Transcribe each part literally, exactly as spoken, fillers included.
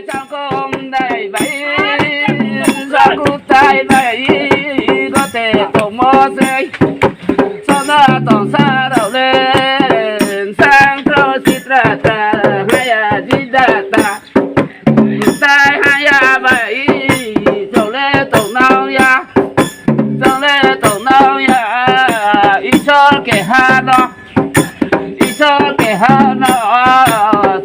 Changkhong dai bai, sakutai bai, gote tongmo sei. Sonaton sa rao le, sangkro sitra ta, haya jida ta. Tai haya bai, chole tongnang ya, chole tongnang ya, Isor keha no. Isor keha no,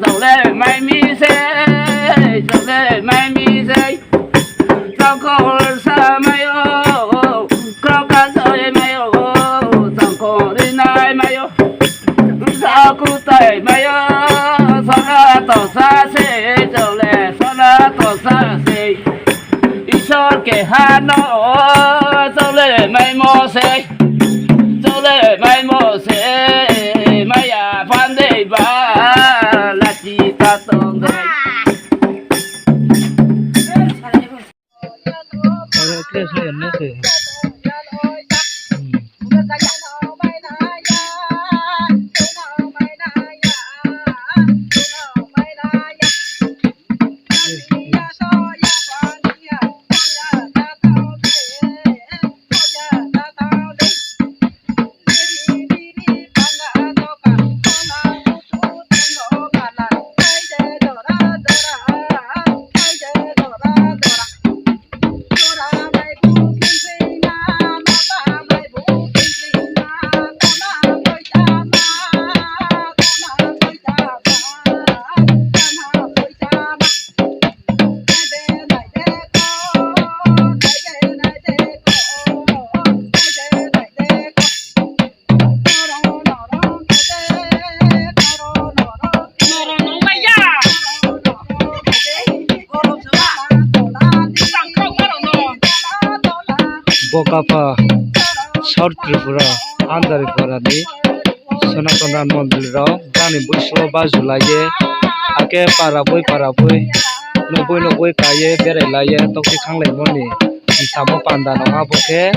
chole mai mi sei, chole mai mi sei. Changkhor sa mai o, krokha soi mai o, changkhor rinai mai o. Sakutai mai o, sonaton sa sei, chole sonaton sa sei. Isor keha no, chole maimo sei, chole maimo sei, maya phan dei ba, lachi ta tong dei. Bokapha, South Tripura, Andaripara ni Sanatana Mondoli rao, brao ni boisu wo baju lai ye, akhe para boi para boi, nouh boi nouh boi ka ye, berai lai ye, tokti khanglai mo ni, samo panda no abo khe.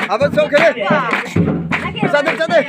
Abo song khe. Chade, chade.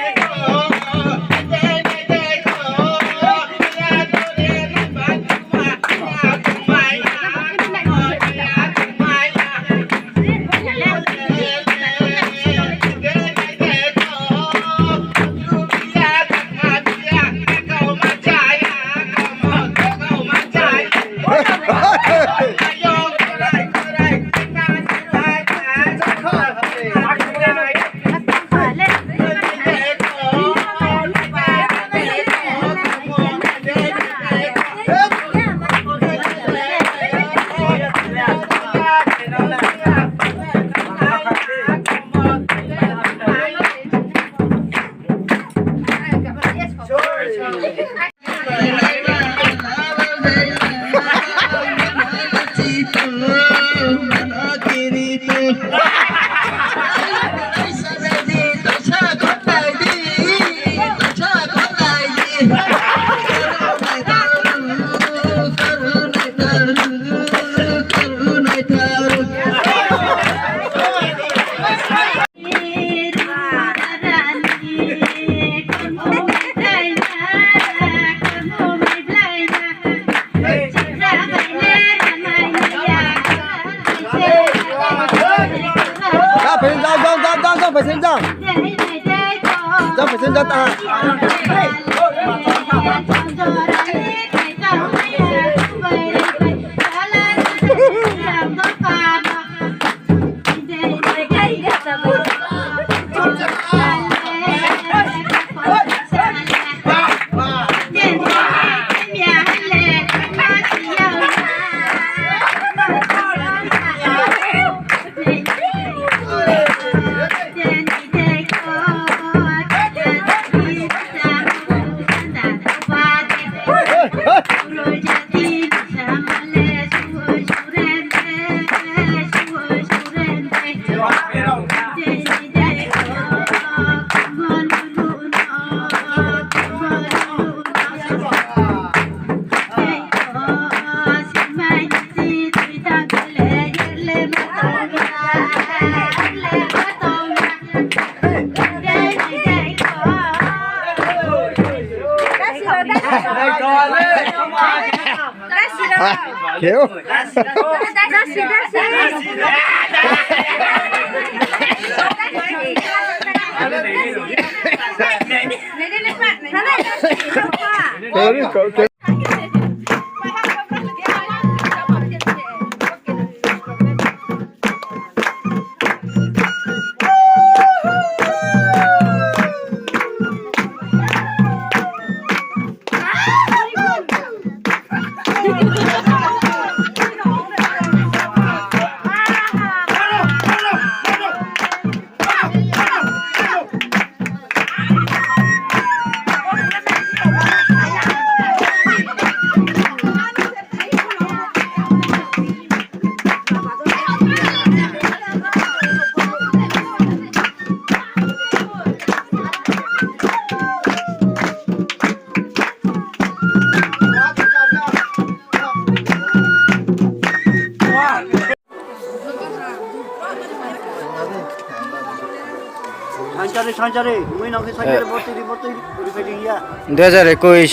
Dui hazar ekuis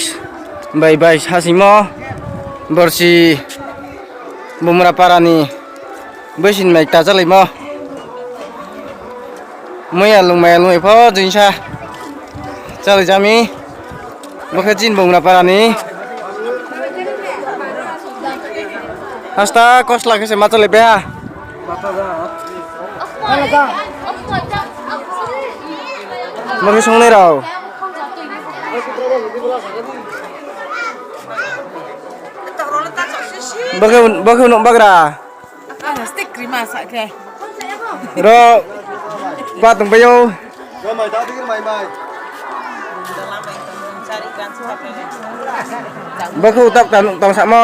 bai bais hasingmo borsi Bumra para ni boisin mai kta chálaimo. Muiya lungmai lungmai pho jinsa chálai jami. Bo khe chini Bumra para ni. Hasta kosla khe se ma chálai pai ha. Bo khe songnai rao. Bo khe, bo khe nuh bagra. Ro, pa tongpai ou. Bo khe utak ta nuh tong samo.